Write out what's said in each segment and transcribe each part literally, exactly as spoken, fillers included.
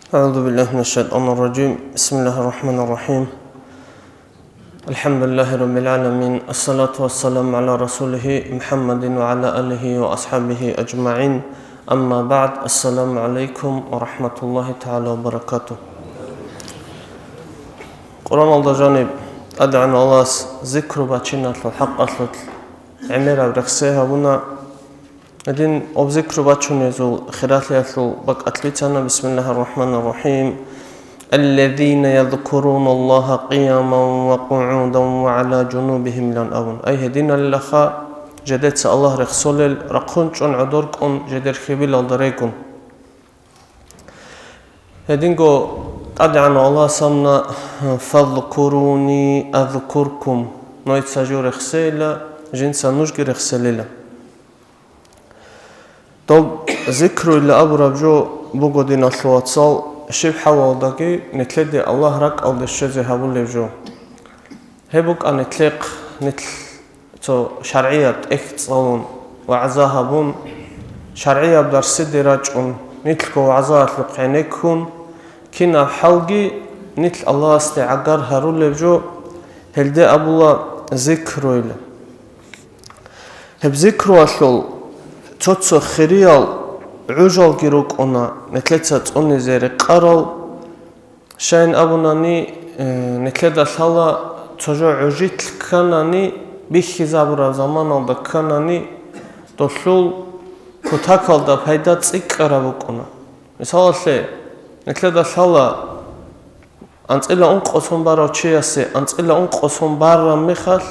أعوذ بالله من الشيطان الرجيم. بسم الله الرحمن الرحيم. الحمد لله رب العالمين. الصلاة والسلام على رسوله محمد وعلى آله وأصحابه أجمعين. أما بعد. السلام عليكم ورحمة الله تعالى وبركاته. Къуръаналда жаниб ТӀадегӀан Аллагьас зикру бачиналъул хӀакъалъулъ гӀемераб рехсей гьабуна. Гьедин об зикру бачунезул хиралъиялъул бакӀалъ бицана: بسم الله الرحمن الرحيم. الذين يذكرون الله قياما وقعودا وعلى جنوبهم лан абун. Ай гьединалилаха жедеца Аллагь рехсолел рахъун чӀун, гӀодор кӀун, жедер хьибилалда регун. Гьединго ТӀадегӀанав Аллагьас абуна: «Фазкуруни азкуркум», нойца жо рехсейила, жинца нужги рехселила. Доб зикруйилла абураб жо буго, диналъул вацал, щиб хӀалалдаги нилъеде Аллагь ракӀалде щвезе гьабулеб жо. Гьеб букӀана нилъехъ, нилъ цо шаргӀияб тӀехь цӀалун, вагӀза гьабун, шаргӀияб дарсиде рачӀун, нилъго вагӀзаялъухъ гӀенеккун, кинаб хӀалги нилъ Аллагьасде гӀагар гьарулеб жо, гьелде абула зикруйилла. Гьеб зикруялъул цо-цо хириял гӀужалги рукӀуна, нилъеца цӀунизе рекъарал. Щайин абунани, э, нилъеда лъала цо жо гӀужилъ кканани, бихьизабураб заманалда кканани, долъул кутакалда пайда цӀикӀкӀараб букӀуна. Мисалалъе, нилъеда лъала анцӀила ункъо сон барав чиясе анцӀила ункъо сон бараб мехалъ,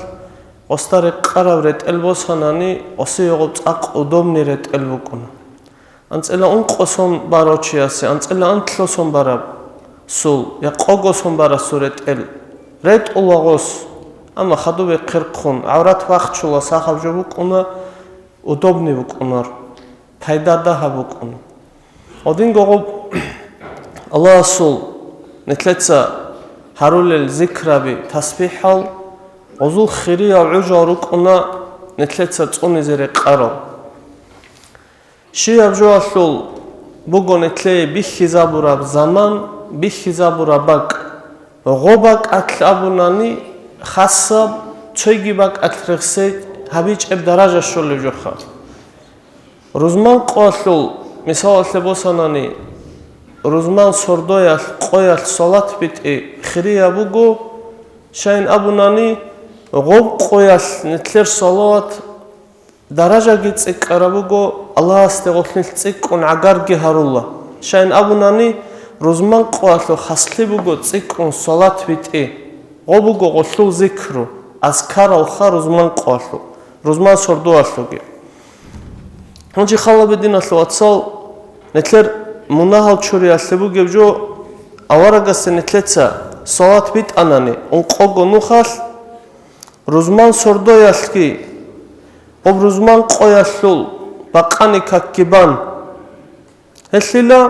гъосда рекъараб ретӀел босанани, гъосие гъоб цӀакъ удобный ретӀел букӀуна. АнцӀила ункъо сон барав чиясе анцӀила анлъго сон бараб сул я къого сон барасул ретӀел ретӀула гъос, амма хадуб бехъерхъун, гӀаврат бахчула сахаб жо букӀуна, удобный букӀунар, пайда дагьаб букӀуна. Гьединго гъоб Аллагьасул нилъеца гьарулел зикраби, тасбихӀал, гъозул хириял гӀужал рукӀуна нилъеца цӀунизе рекъарал. Щибаб жоялъул буго нилъее бихьизабураб заман, бихьизабураб бакӀ. Гъо бакӀалъ абунани, хасаб, цойги бакӀалъ рехсей гьабичӀеб даража щолеб жоха. Рузман къоялъул мисалалъе босанани, рузман сордоялъ къоялъ салат битӀи хирияб буго, щайин абунани, гъоб къоялъ нилъер салават даражаги цӀикӀкӀараб буго, Аллагьасде гъолъилъ цӀикӀкӀун гӀагарги гьарула. Щайин абунани, рузман къоялъул хаслъи буго цӀикӀкӀун салат битӀи. Гъо буго гъолъул зикру, азкаралха рузман къоялъул, рузман сордоялъулги. Гьанже халабе, диналъул вацал, нилъер мунагьал чуриялъе бугеб жо, аварагасде нилъеца салат битӀанани ункъого нухалъ, рузман сордоялъги, гъоб рузман къоялъул бакъани какги бан. Гьелъила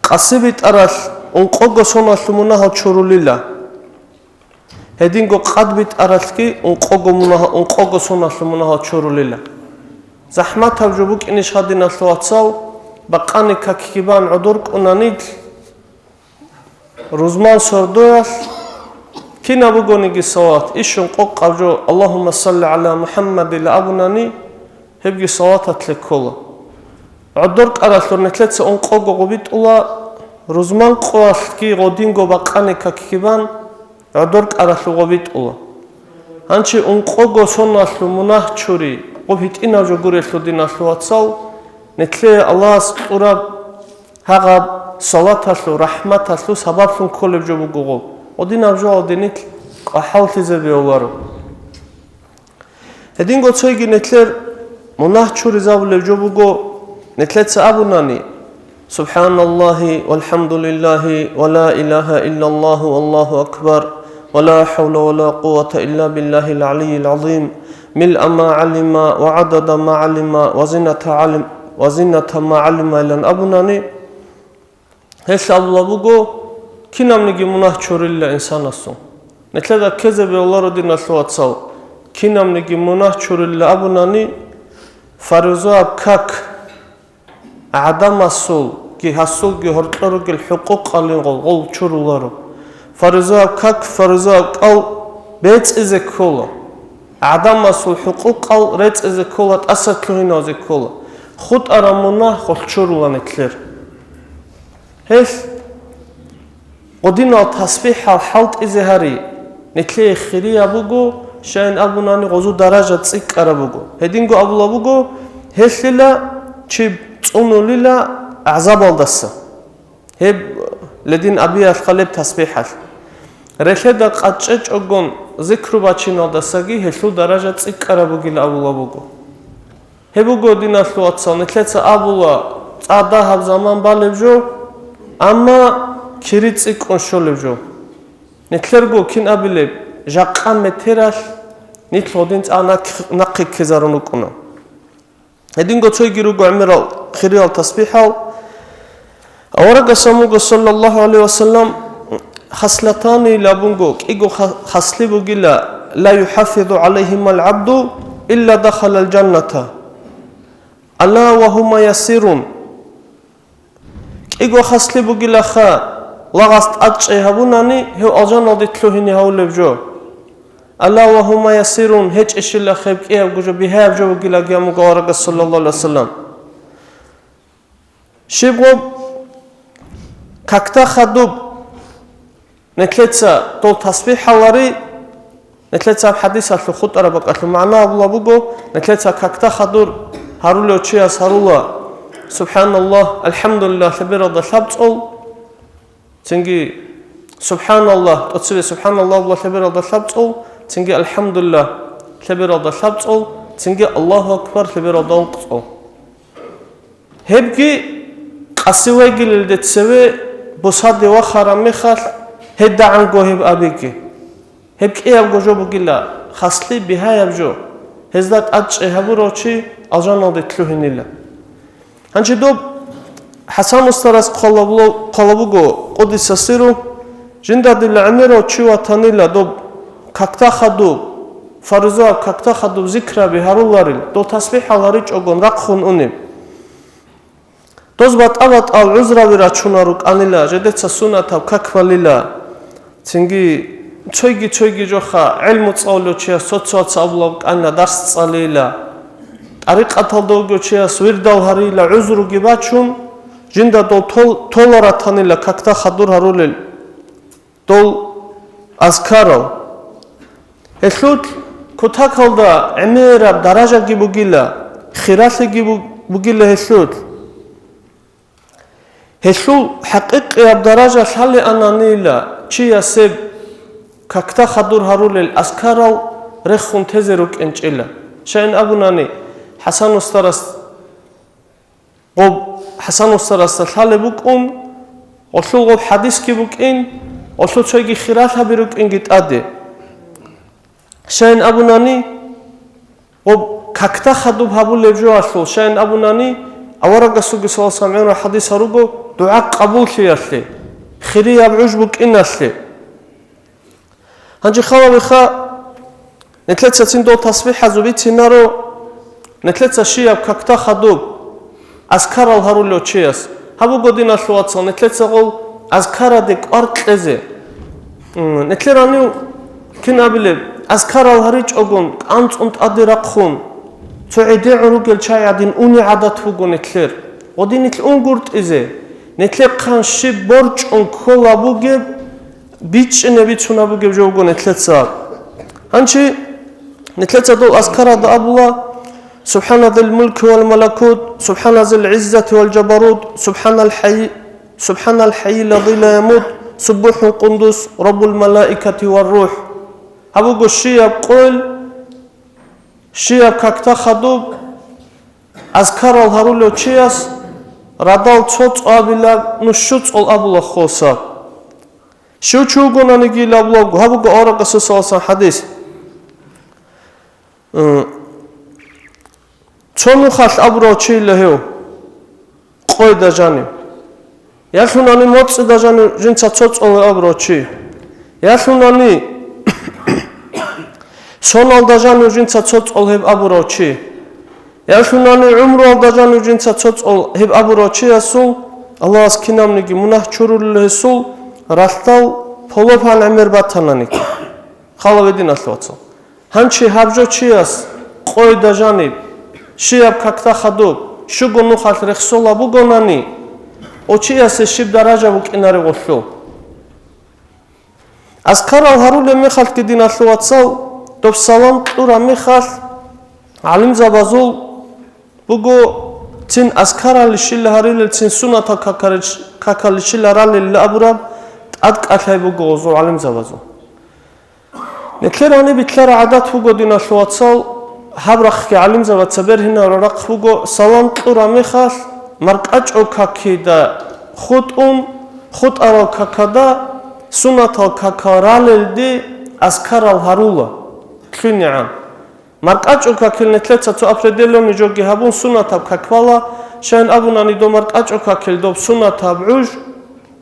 къаси битӀаралъ ункъого соналъул мунагьал чурулила. Гьединго къад битӀаралъги ункъого мунагь-, ункъого соналъул мунагьал чурулила. ЗахӀматаб жо букӀинищ гьадиналъул вацал, бакъани какги бан гӀодор кӀунанил, рузман сордоялъ кинаб бугониги салат, ишун къокъаб жо, «Аллагьумма салли гӀала МухӀаммадила» абунани, гьебги салаталъе ккола. ГӀодор кӀаралъур нилъеца ункъого гъо битӀула, рузман къоялъги гъодинго бакъани какги бан, гӀодор кӀаралъур гъо битӀула. Гьанчи ункъого соналъул мунагь чури, гъоб гьитӀинаб жо гурелъул, диналъул вацал, нилъее Аллагьас кьураб гьагъаб салаталъул, рахӀматалъул сабаблъун кколеб жо буго гъоб. Гъодинаб жоялде нилъ къахӀаллъизе бегьуларо. Гьединго цойги нилъер мунагь чуризабулеб жо буго, нилъеца абунани: «СубхӀаналлагьи валхӀамдулиллагьи ва ла илагьа иллаллагьу валлагьу акбар, ва ла хӀавла ва ла къуввата илла биллагьил гӀалиййил гӀазим, милъа ма гӀалима ва гӀадада ма гӀалима ва зината гӀалим-, ва зината ма гӀалима», илан абунани, гьелъ абула буго, кинабниги мунагь чурилла инсанасул. Нилъеда ккезе бегьуларо, диналъул вацал, кинабниги мунагь чурилла абунани, фаризаяб как гӀадамасул гьасулги гьоркьор ругел хӀукъукъалин гъол, гъол чуруларо. Фаризаяб как, фаризаяб кӀал бецӀизе ккола. ГӀадамасул хӀукъукъал рецӀизе ккола, тӀаса лъугьиназе ккола. ХутӀараб мунагь гъолъ чурула нилъер. Гьелъ гъодинал тасбихӀал хӀалтӀизе гьари, нилъее хирияб буго, щайин абунани гъозу даража цӀикӀкӀараб буго. Гьединго абула буго, гьелъила чи цӀунулила гӀазабалдаса. Гьеб ледин абиялъ халеб тасбихӀалъ. Релъеда къачӀечӀогон зикру бачиналдасаги гьелъул даража цӀикӀкӀараб бугила абула буго. Гьеб буго, диналъул вацал, нилъеца абула, цӀа дагьаб заман балеб жо, амма кири цӀикӀкӀун щолеб жо. Нилъерго кин абилеб, жакъа метералъ нилъ гъодин цӀа нахъ-, нахъе ккезарун рукӀуна. Гьединго цойги руго гӀемерал хириял тасбихӀал. Аварагас абун буго, саллаллагьу гӀалайгьи ва саллам, хаслатани абун буго, кӀиго ха-, хаслъи бугила, ла юхӀафизу гӀалайгьимал гӀабду илла дахалал жанната. Ала ва гьума ясирун. КӀиго хаслъи бугилаха, лагъас тӀадчӀей гьабунани, гьев алжаналде лъугьине гьавулеб жо. Ала ва гьума ясирун, гьечӀищила гьеб кӀиябго жо, бигьаяб жо бугилаги абун буго аварагас, саллаллагьу гӀалайгьи ва саллам. Щиб гъоб, какда хадуб, нилъеца дол тасбихӀ гьалари, нилъеца гьаб хӀадисалъул хутӀараб бакӀалъул магӀна абула буго, нилъеца какда хадур гьарулев чияс гьарула, СубхӀаналлагь, АлхӀамдулиллагь лъебералда лъабцӀул, цинги СубхӀаналлагь, тӀоцебе СубхӀаналлагь абула лъебералда лъабцӀул, цинги АлхӀамдулиллагь лъебералда лъабцӀул, цинги Аллагьу акбар лъебералда ункъцӀул. Гьебги къаси вегилелде цеве бусаде вахараб мехалъ, гьедагӀанго гьеб абиги. Гьеб кӀиябго жо бугила, хаслъи бигьаяб жо, гьезда тӀадчӀей гьабурав чи алжаналде лъугьинила. Гьанже доб ХӀасан устарас хъвалаб-, хъвалаб буго, къуддиса сирругьу, жинда дила гӀемерав чи ватанила доб какда хадуб, фаризаяб какда хадуб зикраби гьаруларел, дол тасбихӀал гьаричӀогон рахъун унеб. Доз батӀа-батӀал гӀузраби рачунал рукӀанила, жидеца сунатаб как балила. Цинги цойги-цойги жоха гӀелму цӀалулев чияс цо-цояца абулаб букӀана дарс цӀалейила. ТӀарикъаталда вугев чияс вирдал гьарейила гӀузруги бачун, жинда дол тол-, толаратанила какда хадур гьарулел дол азкарал. Гьелъул кутакалда гӀемераб даражаги бугила, хиралъиги бу-, бугила гьелъул. Гьелъул хӀакъикъияб даража лъалеананила чияс гьеб какда хадур гьарулел азкарал рехун тезе рукӀинчӀила. Щайин абунани, ХӀасан устарас гъоб, ХӀасан устарасда лъалеб букӀун, гъолъул гъоб хӀадисги букӀин, гъолъул цойги хиралъаби рукӀинги тӀаде. Щайин абунани, гъоб какда хадуб гьабулеб жоалъул, щайин абунани, аварагасулги саллаллагьу гӀалайгьи ва саллам гӀемерал хӀадисал руго, дугӀа къабуллъиялъе, хирияб гӀуж букӀиналъе. Гьанже хал гьабиха, нилъеца цин дол тасбихӀазул бицинаро, нилъеца щияб какда хадуб азкарал гьарулев чияс. Гьаб буго, диналъул вацал, нилъеца гъол азкараде кӀвар кьезе. М, нилъер гьанив кин абилеб, азкарал гьаричӀогон, кӀанцӀун тӀаде рахъун, цо гӀедегӀун ругел чагӀи гӀадин уни гӀадат буго нилъер. Гъодин нилъ унгуртӀизе, нилъехъан щиб борчӀун ккола бугеб, бичӀчӀине бицунеб бугеб жо буго нилъеца. Гьанчи нилъеца дол азкаралда абула: СубхӀана зил мулки вал малакут, СубхӀана зил гӀиззати вал жабарут, СубхӀанал хӀай-, СубхӀанал хӀайи лази ла ямут, Суббухун къундус, Раббул малаикати вар рухӀ. Гьаб буго щияб къойил, щияб какда хадуб азкарал гьарулев чияс радал цо цӀабилаб, ну щуцӀул абула хосаб. Щив чи вугонаниги лаблугу, гьаб буго аварагасул саллаллагьу гӀалайгьи ва саллам хӀадис. М, цо нухалъ абурав чийила гьев, къойда жанив. Ялъунани моцӀида жанив жинца цо цӀолеб абурав чи. Ялъунани соналда жанив жинца цо цӀолеб абурав чи. Ялъунани гӀумруялда жанив жинца цо цӀолеб абурав чиясул Аллагьас кинабниги мунагь чурулел гьесул ралъдал полопан гӀемер батанани. Хала гьединалъ, вацал. Гьанчи гьаб жо чияс къойда жаниб, щияб какда хадуб, щуго нухалъ рехсола бугонани, о чиясе щиб даража букӀинаре гъолъул. Азкарал гьарулеб мехалъги, диналъул вацал, доб салам кьураб мехалъ гӀалимзабазул буго, цин азкаралищила гьарилел, цин сунатал какарич-, какалищила ралел абураб тӀадкӀалъай буго гъозул гӀалимзабазул. Нилъер гьаниб битӀараб гӀадат буго, диналъул вацал, гьаб рахъги гӀалимзабаца бергьинараб рахъ буго, салам кьураб мехалъ, маркӀачӀул какида хутӀун, хутӀарал какада, сунатал какал ралелде азкарал гьарула, лъугӀинегӀан. МаркӀачӀул какил нилъеца цо определённый жоги гьабун, сунатаб как бала, щайин абунани, доб маркӀачӀул какил доб сунатаб гӀуж,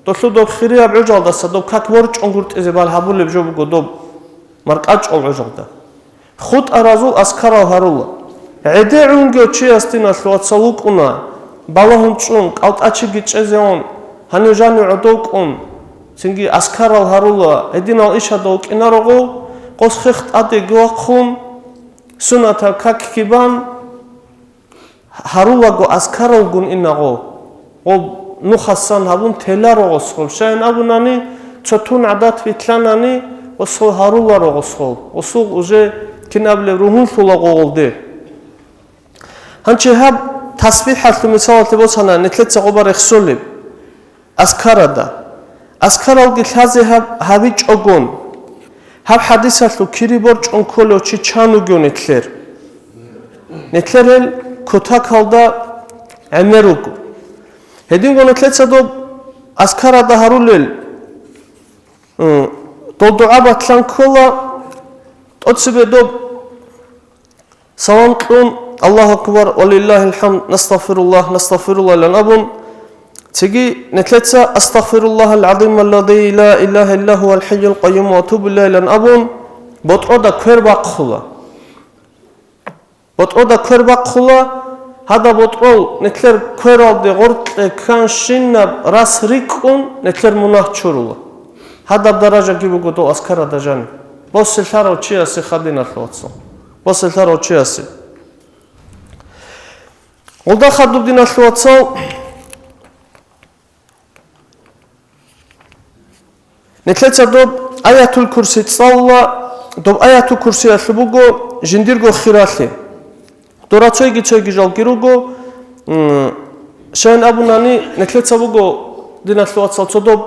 долъул доб хирияб гӀужалдаса доб как борчӀун гуртӀизе бал гьабулеб жо буго доб маркӀачӀул гӀужалда. ХутӀаразул азкарал гьарула. ГӀеде гӀунги чияс, диналъул вацал, вукӀуна, балагьун чӀун, кӀалтӀа чиги чӀезегӀун, гьанив жанив гӀодов кӀун, цинги азкарал гьарула, гьединал ишадал вукӀинарого, гъос хех тӀадеги вахъун, сунатаб какги бан, гьарулаго азкаралгун инагъо, гъоб нухасан гьабун теларо гъосхол. Щайин абунани, цо тун гӀадат битлъанани, гъосхол гьаруларо гъосхол. Гъосул уже кинабилеб ругьунлъула гъогъолде. Гьанчи гьаб тасбихӀалъул мисалалъе босана, нилъеца гъоба рехсолеб. Азкарада. Азкаралги лъазе гьаб-, гьабичӀогон, гьаб хӀадисалъул кири борчӀун кколев чи чан вугев нилъер? Нилъер гьел кутакалда гӀемер вуго. Гьединго нилъеца доб азкарада гьарулел, м, дол дугӀа батлан ккола, тӀоцебе доб салам кьун, Аллагьу акбар, ва лиллагьил хӀамд, настагъфируллагь, настагъфируллагь илан абун, цеги нилъеца астагъфируллагьал гӀазималлади ла илагьа илла гьувал хӀайюл къайюм ва атубу илагьи илан абун, ботӀрода квер бахъула. БотӀрода квер бахъула, гьадаб ботӀрол нилъер квералде гъоркье кканщинаб рас рикӀкӀун нилъер мунагь чурула. Гьадаб даражаги буго дов азкарада жаниб. Боселъарав чиясе, диналъул вацал. Боселъарав чиясе. Гъолда хадуб, диналъул вацал, нилъеца доб Аятул Курси цӀалула, доб Аятул Курсиялъул буго жиндирго хиралъи. Дора цойги-цойги жалги руго, м, щайин абунани, нилъеца буго, диналъул вацал, цо доб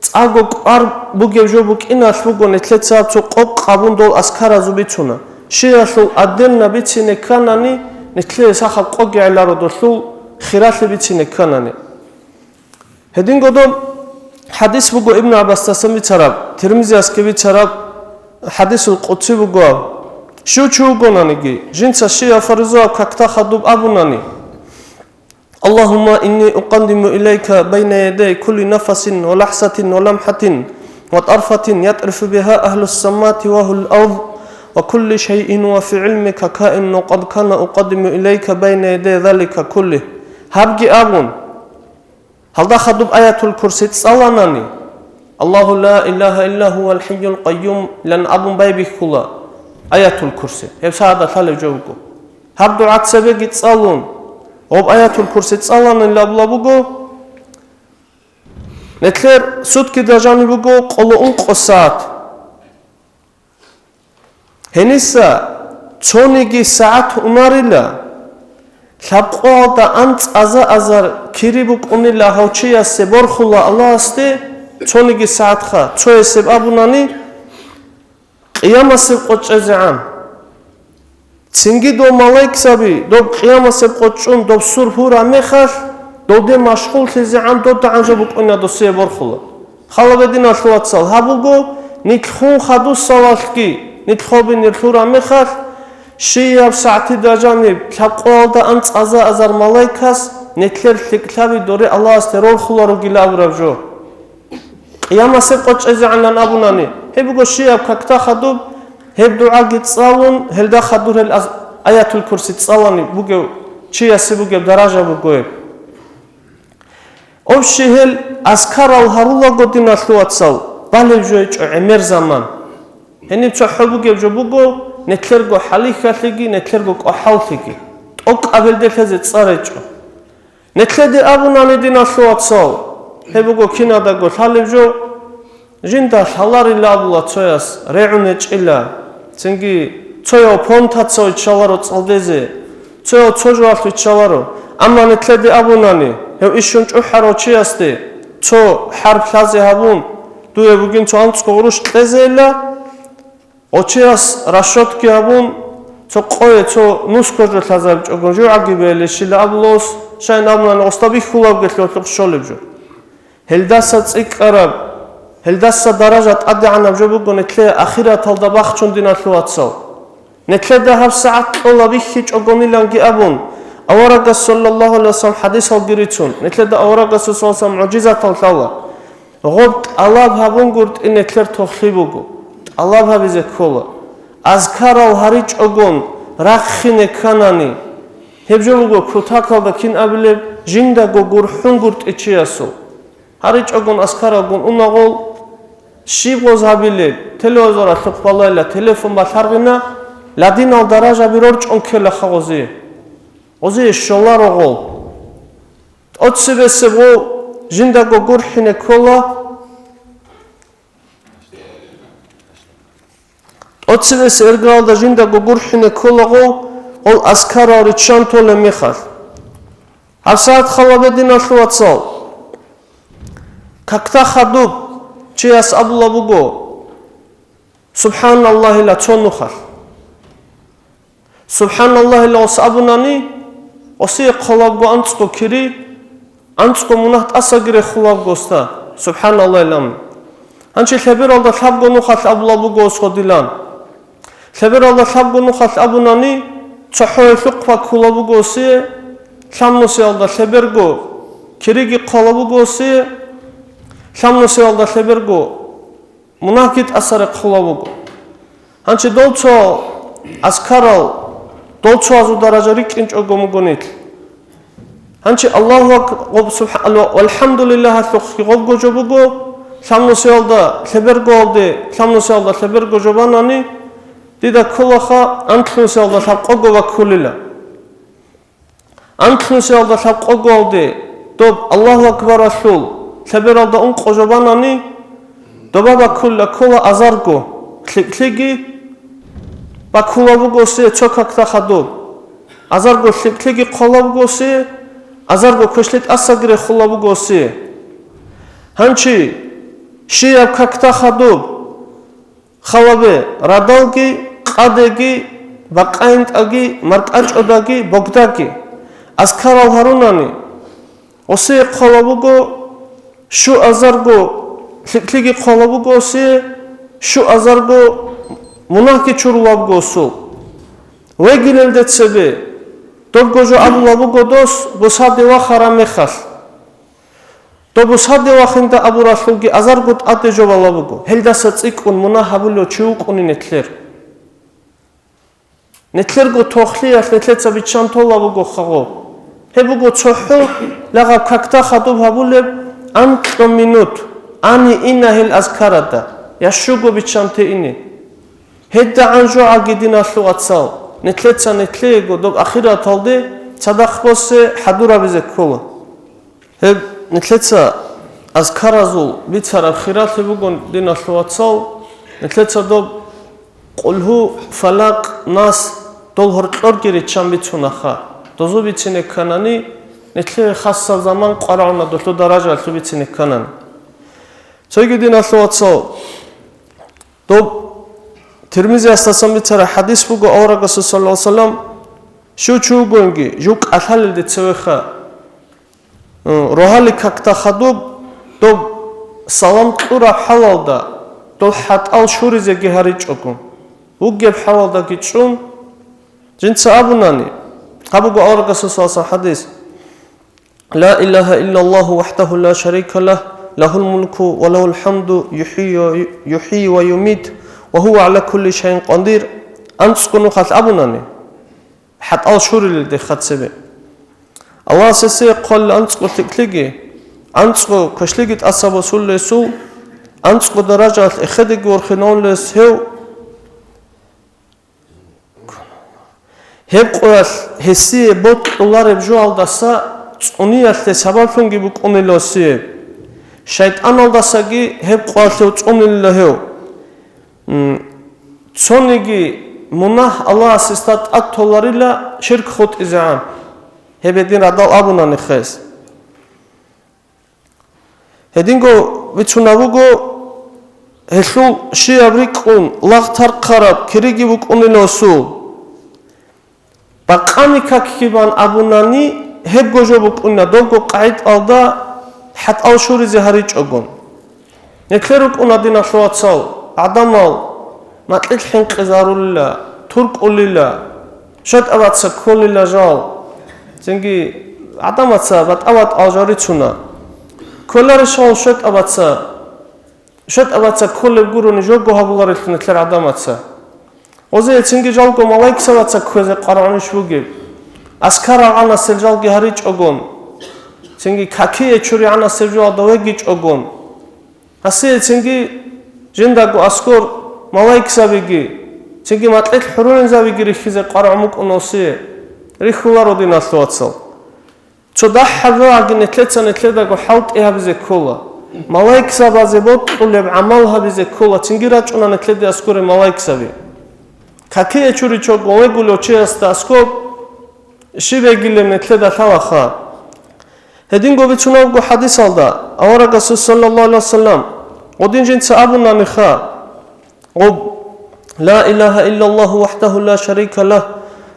цӀаго кӀвар бугеб жо букӀиналъ буго, нилъеца цо къокъ абун дол азкаразул бицуна. Щиялъул аденна бицине кканани, нилъее сахаб къоги гӀеларо долъул хиралъи бицине кканани. Гьединго доб хӀадис буго Ибн ГӀаббасдасан бицараб, Тирмизиясги бицараб хӀадисул къудси буго. Щив чи вугонаниги, жинца щияв фаризаяб какда хадуб абунани: «Аллагьумма инни укъаддиму илайка байна ядай кулли нафасин ва лахзатин ва ламхӀатин ва тарфатин ятӀрифу бигьа агьлус самавати ва агьлул ард ва кулли шайин ва фи гӀилмика каин ва къад кана укъаддиму илайка байна ядай залика куллигь». Гьабги абун, гьалда хадуб Аятул Курси цӀаланани, «Аллагьу ла илагьа илла гьувал хӀайюл къайюм» илан абун байбихьула Аятул Курси. Гьеб сагӀада лъалеб жо буго. Гьаб дугӀа цебеги цӀалун, гъоб Аятул Курси цӀаланани абула буго, нилъер суткида жаниб буго къоло ункъо сагӀат. Гьениса цониги сагӀат унарила, лъабкъоялда анцӀаза азар кири букӀунила гьав чиясе борхула Аллагьасде, цониги сагӀатха, цоясеб абунани, къиямасеб къо чӀезегӀан. Цинги дов малайкзаби, доб къиямасеб къо чӀун, доб сур гьураб мехалъ, довде машгъуллъизегӀан додагӀан жо букӀуна досие борхула. Хала гьединалъул вацал, гьаб буго, нилъ хун хадусалалъги, нилъ хобинир лъураб мехалъ, щияб сагӀатида жаниб лъабкъоялда анцӀаза азар малайкас нилъер лъикӀлъаби доре Аллагьасде рорхуларугила абураб жо. Къиямасеб къо чӀезегӀанлъан абунани, гьеб буго щияб какда хадуб, гьеб дугӀаги цӀалун, гьелда хадур гьел аз-, Аятул Курси цӀалани бугев чиясе бугеб даража буго гьеб. Общий гьел азкарал гьарулаго, диналъул вацал, балеб жо гьечӀо гӀемер заман. Гьениб цохӀо бугеб жо буго, нилъерго хӀалихьалъиги, нилъерго кӀвахӀаллъиги. ТӀокӀаб гьелде лъезе цӀар гьечӀо. Нилъеде абунани, диналъул вацал, гьеб буго кинадаго лъалеб жо, жинда лъаларила абула цояс, регӀун гьечӀила, цинги цояв понтаца виччаларо цӀалдезе, цояв цо жоялъ виччаларо. Амма нилъеде абунани, гьев ишшун чӀухӀарав чиясде цо хӀарп лъазе гьабун, дуе бугин цо анцӀго гъурущ кьезейила, гъочеяс расчётки гьабун, цо къое цо нусго жо лъазабичӀого жугӀаги бегьилищила абулос, шайин абунани, гъосда бихьулаб гелъулъухъ щолеб жо. Гьелдаса цӀикӀкӀараб, гьелдаса даража тӀадегӀанаб жо буго нилъее ахираталда бахчун, диналъул вацал. Нилъеда гьабсагӀат кьола бихьичӀогониланги абун, аварагас саллаллагьу гӀалайгьи вассалам хӀадисалги рицун, нилъеда аварагасул саллаллагьу гӀалайгьи вассалам мугӀжизатал лъала. Гъоб тӀалаб гьабунгуртӀи нилъер тохлъи буго, тӀалаб гьабизе ккола. Азкарал гьаричӀогон рахъине кканани, гьеб жо буго кутакалда кин абилеб, жиндаго гурхӀунгуртӀи чиясул. ГьаричӀогон азкаралгун унагъул, щиб гъоз гьабилеб, телевизоралъухъ балайла, телефон балъаргъина, ладинал даражаби рорчӀун ккелаха гъозие. Гъозие щоларо гъол. ТӀоцебесеб гъов жиндаго гурхӀине ккола, тӀоцебесеб иргаялда жиндаго гурхӀине ккола гъов, гъол азкарал риччан толеб мехалъ. ГьабсагӀат халабе, диналъул вацал, какда хадуб чияс абула буго, СубхӀаналлагьила цо нухалъ. СубхӀаналлагьила гъос абунани, гъосие хъолабго анцӀго кири, анцӀго мунагь тӀасаги рехулабго гъосда, СубхӀаналлагьилан. Гьанчи лъебералда лъабго нухалъ абула буго гъос гъодилан. Лъебералда лъабго нухалъ абунани, цохӀо гьелъухъ баккула буго гъосие, лъабнусиялда лъеберго кириги хъола буго гъосие, лъабнусиялда лъеберго мунагьги тӀаса рехъула буго. Гьанчи дол цо азкарал, дол цоазул даража рикӀкӀинчӀого муго нилъ. Гьанчи Аллагьу ак-, гъоб-, субхӀа-, валхӀамдулиллагьалъухъги гъобго жо буго, лъабнусиялда лъебергоялде, лъабнусиялда лъеберго жо банани, дида кколаха анлънусиялда лъабкъого баккулила. Анлънусиялда лъабкъогоялде доб Аллагьу акбаралъул лъебералда ункъо жо банани, доба баккула ккола азарго лъикӀлъиги баккула бугосе цо какда хадуб, азарго лъикӀлъиги хъола бугосе, азарго квешлъи тӀасаги рехула бугосе. Гьанчи щияб какда хадуб, халабе радалги, къадеги, бакъайинтӀаги, маркӀачӀодаги, богдаги азкарал гьарунани, гъосие хъола буго щуазарго лъикӀлъиги хъола буго гъосие, щуазарго мунагьги чурула буго гъосул. Вегилелде цебе, добго жо абула буго дос бусаде вахараб мехалъ. Доб бусаде вахинда абуралъулги азарго тӀаде жо бала буго, гьелдаса цӀикӀкӀун мунагь гьабулев чи вукӀуни нилъер. Нилъерго тохлъиялъ нилъеца биччан тола буго хагъо. Гьеб буго цохӀо лагъаб какда хадуб гьабулеб анкьго минут, ани ина гьел азкарада, я щуго биччанте ине. ГьедагӀан жогӀаги, диналъул вацал, нилъеца нилъеего доб ахираталде цадахъ босе хӀадурабизе ккола. Гьеб нилъеца азкаразул бицараб хиралъи бугон, диналъул вацал, нилъеца доб Къулгьу, Фалакъ, Нас дол гьоркьорги риччан бицунаха. Дозу бицине кканани, нилъее хасаб заман къварагӀуна долъу даражаялъу бицине кканани. Цоги, диналъул вацал, доб Тирмизиясдасан бицараб хӀадис буго, аварагасул саллаллагьу гӀалайгьи вассалам, щив чи вугониги, жив кӀалъалелде цевеха, э, рогьалил какда хадуб, доб салам кьураб хӀалалда, дол хӀатӀал щуризеги гьаричӀого, вугеб хӀалалдаги чӀун, жинца абунани, гьаб буго аварагасул саллаллагьу гӀалайгьи вассалам хӀадис. لا إله إلا الله وحده لا شريك له، له الملك وله الحمد، يحيي و-، يحيي ويميت، وهو على كل شيء قدير. АнцӀго нухалъ абунани, хӀатӀал щурилелдеха цебе. Аллагьас гьесие хъвалила анцӀго лъикӀлъиги, анцӀго квешлъиги тӀаса босулесул, анцӀго даражаялъ эхедеги ворхинавулес гьев, гьеб къоялъ гьесие бокьулареб жоялдаса цӀуниялъе сабаблъунги букӀунила гьесие. ШайтӀаналдасаги гьеб къоялъ гьев цӀунилила гьев. М, цониги мунагь Аллагьас гьесда тӀад толарила ширк хутӀизегӀан. Гьеб гьедин радал абуна нехес. Гьединго бицунеб буго, гьелъул щибаб рикӀкӀун лагъ тархъараб кириги букӀунила гьесул. Бакъани какги бан абунани, гьебго жо букӀуна, добго къагӀидаялда хӀатӀал щуризе гьаричӀогун. Нилъер рукӀуна, диналъул вацал, гӀадамал макьилъ хӀинкъизарулила, туркӀулила, щватӀабаца кколила жал. Цинги гӀадамаца батӀа-батӀал жал рицуна. Кколарищ гьал щватӀабаца, щватӀабаца кколеб гурони жого гьабуларелъул нилъер гӀадамаца. Гъозие цинги жалго малаикзабаца кквезе къваригӀунищ бугеб. Аскарал гӀанасел жалги гьаричӀогун, цинги какие чуригӀанасеб жоялда вегичӀогун, гьасие цинги жиндаго аскор малаикзабиги, цинги макьилъ хӀурулинзабиги рихьизе къваригӀун букӀуна гьасие. Рихьуларо, диналъул вацал. Цо дагьаб жоги нилъеца нилъедаго хӀалтӀи гьабизе ккола. Малаикзабазе бокьулеб гӀамал гьабизе ккола, цинги рачӀуна нилъеде аскоре малаикзаби. Какие чуричӀого вегулев чиясда аскоб щиб бегилеб нилъеда лъалаха. Гьединго бицунеб буго хӀадисалда, аварагасул саллаллагьу гӀалайгьи вассалам, гъодин жинца абунаниха, гъоб, «Ла илагьа иллаллагьу вахӀдагьу ла шарика лагь,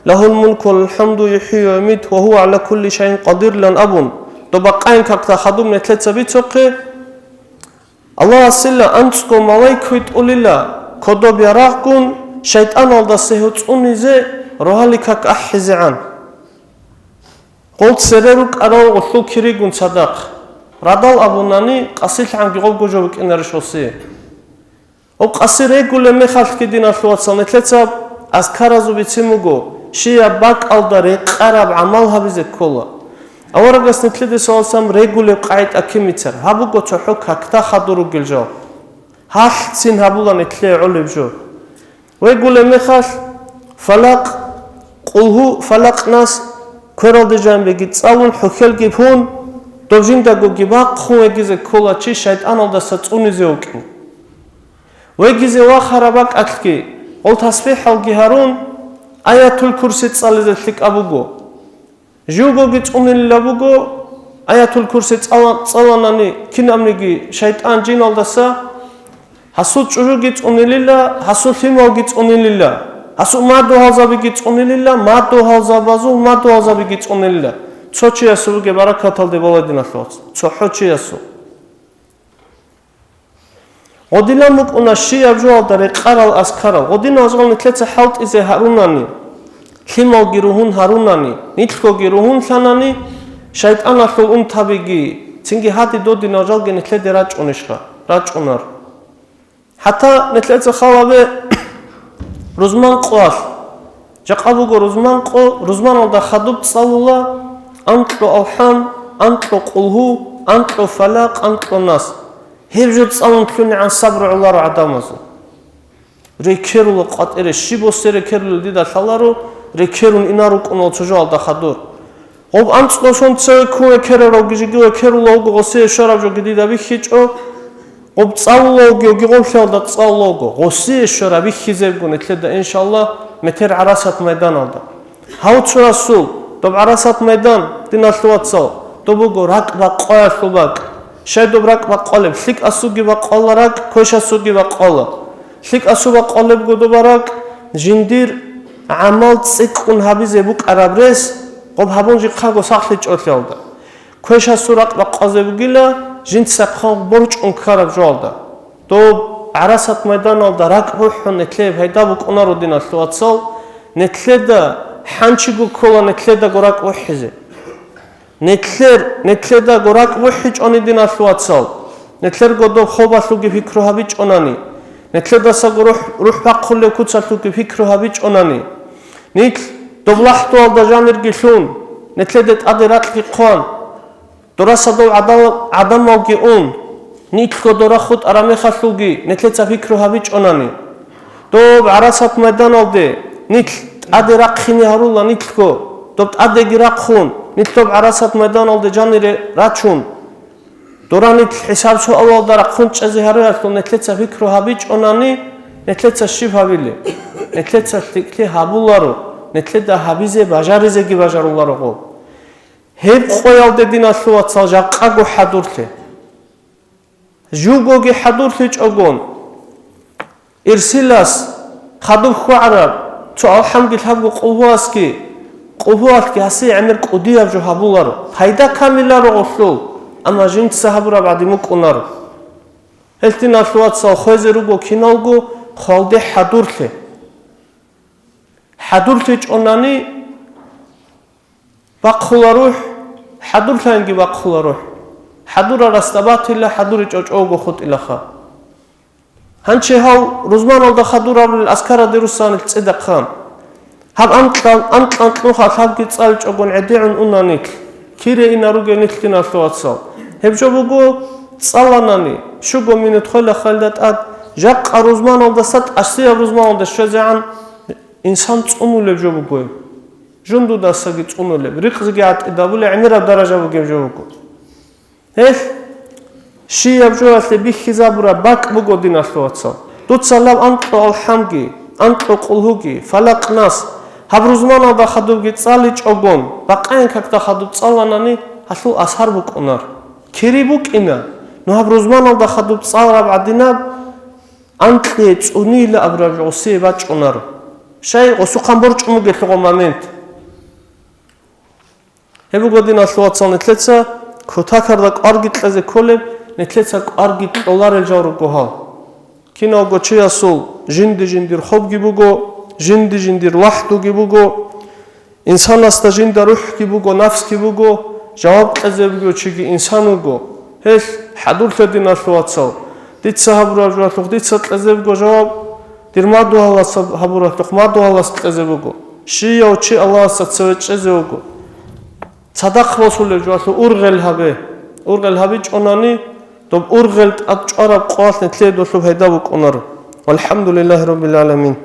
лагьул мулку ва лагьул хӀамду, юхӀйи ва юмиту ва гьува гӀала кулли шайин къадир», – лан абун, доб бакъайин какда хадуб нилъеца бицухъе, Аллагьасила анцӀго малаик витӀулила, кодоб ярагъгун, шайтӀаналдаса гьев цӀунизе, рогьалил как ахӀизегӀан. Гъол цере рукӀарал гъолъул киригун цадахъ. Радал абунани, къасилъгӀанги гъобго жо букӀинарищ гъосие. Гъоб къаси регулеб мехалъги, диналъул вацал, нилъеца азкаразул бицин буго, щибаб бакӀалда рекъараб гӀамал гьабизе ккола. Аварагас нилъеде саллаллагьу гӀалайгьи вассалам регулеб къагӀида кин бицар, гьаб буго цохӀо какда хадур ругел жал. Гьалъцин гьабула нилъее гӀолеб жо. Вегулеб мехалъ, фалакъ, къулгьу, фалакъ нас, квералде жанибеги цӀалун, хӀухьелги пун, доб жиндагоги бахъун вегизе ккола чи шайтӀаналдаса цӀунизе вукӀин. Вегизе вахараб бакӀалъги, гъол тасбихӀалги гьарун, Аятул Курси цӀализе лъикӀаб буго. Живгоги цӀунилила буго, Аятул Курси цӀала-, цӀаланани кинабниги шайтӀан-жиналдаса, гьасул чӀужуги цӀунилила, гьасул лъималги цӀунилила, гьасул мадугьалзабиги цӀунилила, мадугьалзабазул мадугьалзабиги цӀунилила. Цо чиясул бугеб баракаталде балагьиналъулъ, цохӀо чиясул. Гъодилан букӀуна щибаб жоялда рекъарал азкарал. Гъодинал жал нилъеца хӀалтӀизе гьарунани, лъималги ругьун гьарунани, нилъгоги ругьун лъанани, шайтӀаналъул унтабиги, цинги гьади додинал жалги нилъеде рачӀунищха? РачӀунар. ХӀатта нилъеца халабе рузман къоялъ. Жакъа буго рузман къо, рузманалда хадуб цӀалула анкьлу алхӀам, анкьлу къулгьу, анкьлу фалакъ, анкьлу нас. Гьеб жо цӀалун лъунегӀан сабру гӀоларо гӀадамазул. Рекерула къватӀире, щиб босе рекерулел дида лъаларо, рекерун инарукӀунал цо жоялда хадур. Гъоб анцӀго сон цеве ккун векерарав жиги векерула вуго, гъосие щвараб жоги дида бихьичӀо. Гъоб цӀалула вугевги гъоблъиялда цӀалула вуго. Гъосие щвараб бихьизебго нилъеда, иншаллагь, метер гӀарасат майданалда. Гьав цо расул, доб гӀарасат майдан, диналъул вацал, доб буго ракӀ бакъваялъул бакӀ. Щай доб ракӀ бакъвалеб? ЛъикӀасулги бакъвала ракӀ, квешасулги бакъвала. ЛъикӀасул бакъвалебго доба ракӀ, жиндир гӀамал цӀикӀкӀун гьабизе букӀараб рес, гъоб гьабун жихъаго сахлъичӀолъиялда. Квешасул ракӀ бакъвазе бугила, жинца хъван борчӀун ккараб жоялда. Доб гӀарасат майданалда ракӀ бухӀун нилъее пайда букӀунаро, диналъул вацал, нилъеда хӀанчиго ккола нилъедаго ракӀ бухӀизе. Нилъер, нилъедаго ракӀ бухӀичӀони, диналъул вацал, нилъерго доб хобалъулги пикру гьабичӀонани, нилъедасаго рухӀ, рухӀ бахъулеб куцалъулги пикру гьабичӀонани, нилъ доб лахӀдуялда жанирги лъун, нилъеде тӀаде ракьги хъван, Дорасадул гӀадал-, гӀадамалги ун, нилъго дора хутӀараб мехалъулги нилъеца пикру гьабичӀонани. Доб гӀарасат майданалде нилъ тӀаде рахъине гьарула нилъго, доб тӀадеги рахъун, нилъ доб гӀарасат майданалде жанире рачун, дора нилъ хӀисаб-суалалда рахъун чӀезе гьаруялъул нилъеца пикру гьабичӀонани, нилъеца щиб гьабилеб? Нилъеца лъикӀлъи гьабуларо, нилъеда гьабизе бажаризеги бажаруларо гъоб. Гьеб къоялде, диналъул вацал, жакъаго хӀадурлъе. Жугоги хӀадурлъичӀогон, ирсилас хадуб хьвагӀараб цо алхӀамги лъабго къулгьуасги, къулгьуалъги гьасие гӀемер кӀудияб жо гьабуларо, пайда камиларо гъолъул, амма жинца гьабураб гӀадин букӀунаро. Гьелъ, диналъул вацал, хвезе руго киналго хвалде хӀадурлъе. ХӀадурлъичӀонани бахъула рухӀ, хӀадурлъаянги бахъула рухӀ. ХӀадурал расда батила, хӀадуричӀо чӀого хутӀилаха. Гьанчи гьав рузманалда хадурарулел аскараде руссанил цӀидахъан. Гьаб анкьан, анкьан кьун халъабги цӀалчӀогон гӀедегӀун уна нилъ. Кире ина ругел нилъ, диналъул вацал. Гьеб жо буго, цӀаланани, щуго минут хвела хвалда тӀад, жакъа рузманалдаса тӀасияб рузманалде щвезегӀан инсан цӀунулеб жо буго гьеб. Жундудасаги цӀунулеб, ризкъиги гӀатӀидабулеб гӀемераб даража бугеб жо буго. Гьелъ щияб жоялъе бихьизабураб бакӀ буго, диналъул вацал. Дуца лаб анкьго алхӀамги, анкьго къулгьуги, фалакъ нас, гьаб рузманалда хадубги цӀаличӀогон, бакъаянкакда хадуб цӀаланани, гьалъул асар букӀунар. Кири букӀина, ну гьаб рузманалда хадуб цӀалараб гӀадинаб анкьие цӀунийила абураб жо гъосие бачӀунаро. Щай, гъосухъан борчӀун бугелъул гъо момент. Гьеб буго, диналъул вацал, нилъеца кутакарда кӀварги кьезе кколеб, нилъеца кӀварги кьоларел жал руго гьал. Киналго чиясул жинди-жиндир хобги буго, жинди-жиндир вахӀдуги буго, инсанасда жинда рухӀги буго, нафсги буго, жаваб кьезе бугев чиги инсан вуго. Гьелъ хӀадурлъе, диналъул вацал, дица гьабураб жоялъухъ дица кьезе буго жаваб, дир мадугьалас гьабуралъухъ мадугьалас кьезе буго. Щияв чи Аллагьасда цеве чӀезе вуго. Цадахъ босулеб жоялъухъ ургъел гьабе. Ургъел гьабичӀонани, доб ургъел тӀад чӀвараб къоялъ нилъее долъуб гьайда букӀунаро. ВалхӀамдулиллагьи раббил гӀаламин.